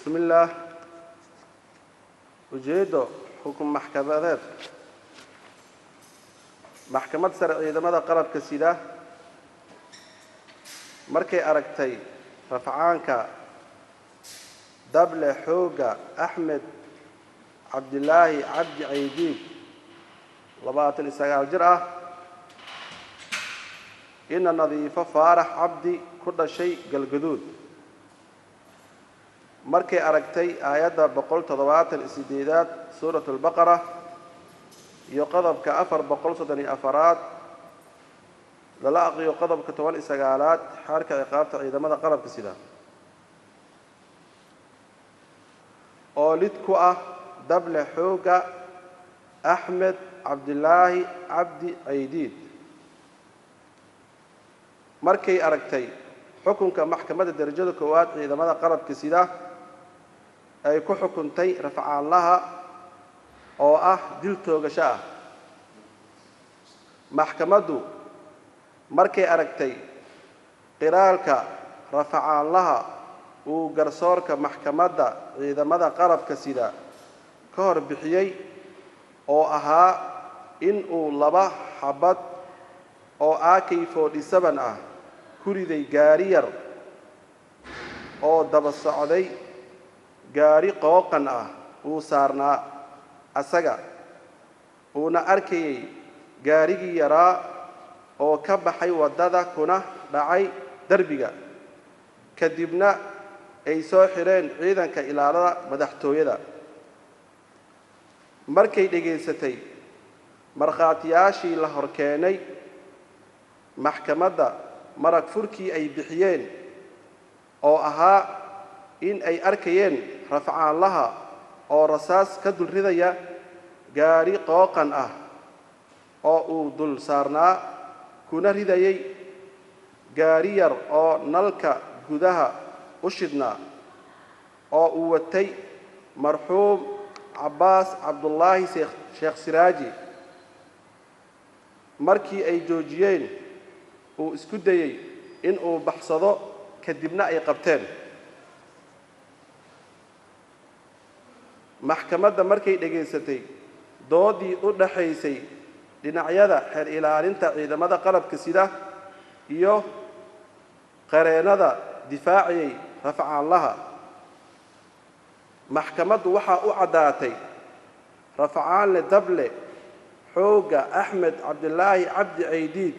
Bismillaah. Ujeeddo: xukun maxkamadeed. Maxkamad Sare Ciidamada Qalabka Sida markay aragtay rafcaanka dable xoogga Axmed Cabdilaahi Cabdi Caydiid, 29 jir ah, ina Nadiifo Faarax Cabdi, ku dhashay Galgaduud. Markay aragtay aayadda 178aad Suurat Albaqara iyo qodobka 434aad lala aqriyo qodobka 19aad Xeerka Ciqaabta Ciidamada Qalabka Sida, oo lid ku ah dable xoogga Axmed Cabdilaahi Cabdi Caydiid. Markay aragtay xukunka Maxkamadda Darajada Koowaad Ciidamada Qalabka Sida ay ku xukuntay rafcaanlaha oo ah dil toogasho ah. Maxkamaddu markay aragtay qiraalka rafcaanlaha uu garsoorka Maxkamadda Ciidamada Qalabka Sida ka hor bixiyey oo ahaa in uu laba xabad oo AK-47 ah ku riday gaari yar oo daba socday gaari qooqan ah uu saarnaa asaga, uuna arkayay gaarigii yaraa oo ka baxay waddada kuna dhacay derbiga, kadibna ay soo xidheen ciidanka ilaalada madaxtooyada. Markay dhegaysatay markhaatiyaashii la hor keenay maxkamadda, marag furkii ay bixiyeen oo ahaa in ay arkayeen rafcaanlaha oo rasaas ka dul ridaya gaari qooqan ah oo uu dul saarnaa, kuna ridayay gaari yar oo nalka gudaha u shidhnaa oo uu watay marxuum Cabbaas Cabdullaahi Sheekh Siraaji, markii ay joojiyeen uu isku dayey in uu baxsado, kadibna ay qabteen. Maxkamadda markay dhegaysatay doodii u dhaxaysay dhinacyada xeer ilaalinta ciidamada qalabka sida iyo qareennada difaaciyey rafcaanlaha, maxkamaddu waxaa u caddaatay rafcaanle dable xoogga Axmed Cabdilaahi Cabdi Caydiid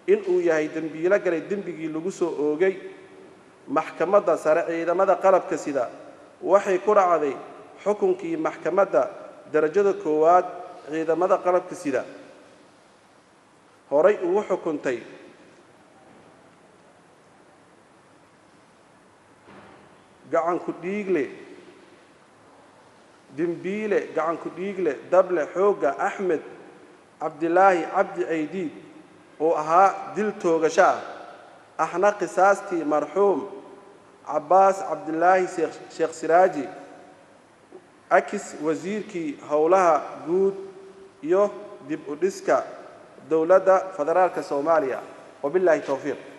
inuu yahay dembiilo galay dembigii lagu soo oogay. Maxkamadda Sare Ciidamada Qalabka Sida waxay ku raacday xukunkii Maxkamadda Darajada Koowaad Ciidamada Qalabka Sida horay ugu xukuntay gacanku dhiigle dembiile gacanku dhiigle dable xoogga Axmed Cabdilaahi Cabdi Caydiid uu ahaa dil toogasho ah, ahna qisaastii marxuum Cabbaas Cabdilaahi Sheekh Siraaji, akis wasiirkii howlaha guud iyo dib u dhiska Dowladda Federaalka Soomaaliya. Wabilaahi towfiiq.